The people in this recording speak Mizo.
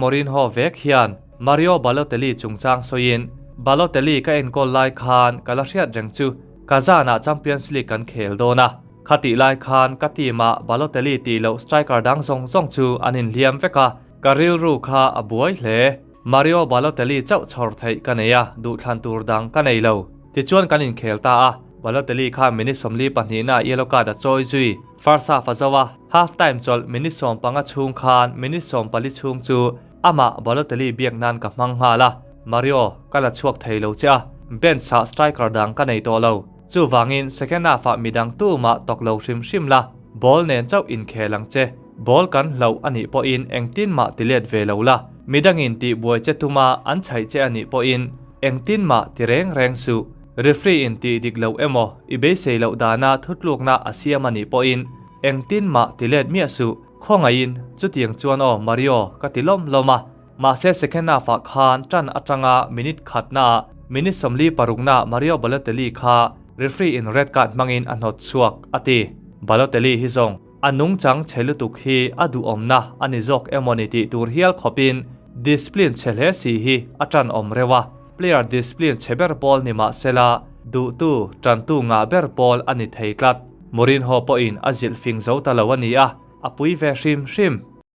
Mourinho vek hian Mario Balotelli chungchang sawiin, Balotelli ka enkawl lai khan ka la hriat reng chu Kazan-ah Champions League kan khel dawn a, khatih lai khan ka team-ah Balotelli tih loh striker dang zawng zawng chu an inhliam vek a, ka rilru kha a buai hle. Mario Balotelli chauh chhawr theih ka nei a, duhthlan tur dang ka nei lo. Tichuan kan inkhel ta a, Balotelli kha minute 42 ah yellow card a chawi zui. First half a zo a, half time chawlh minute 15 chhung khan minute 14 chhung chu amah Balotelli biak nan ka hmang nghal a, Mario, ka la chhuak thei lo che a, bench ah striker dang ka nei tawh lo. Chuvangin second half ah midang tumah tawk lo hrim hrim la, ball nen chauh inkhel ang che. Ball kan hloh a nih pawhin engtin mah ti let ve lo la, midangin tih buai che tuma an chhaih che a nih pawhin engtin mah ti reng reng suh. Referee in tih dik loh emaw i beisei loh dana thutlukna a siam a nih pawhin engtin mah ti let miah suh. Khawngaihin chutiang chuan aw Mario ka ti lawm lawm a, mahse second half ah khan tan atanga minute khatnaah minute 46 na Mario Balotelli kha referee in red card hmangin a hnawt chhuak a ti. Balotelli hi zawng a nungchang chhe lutuk hi a duhawmna a ni zawk emaw ni tih tur hial khawpin discipline chhe hle si hi a tan awm reuh a, player discipline chhe ber pawl ni mah sela duhtu, tantu ngah ber pawl a ni thei tlat. Mourinho pawhin a zilh fing zo ta lo a ni a, a pui ve hrim hrim.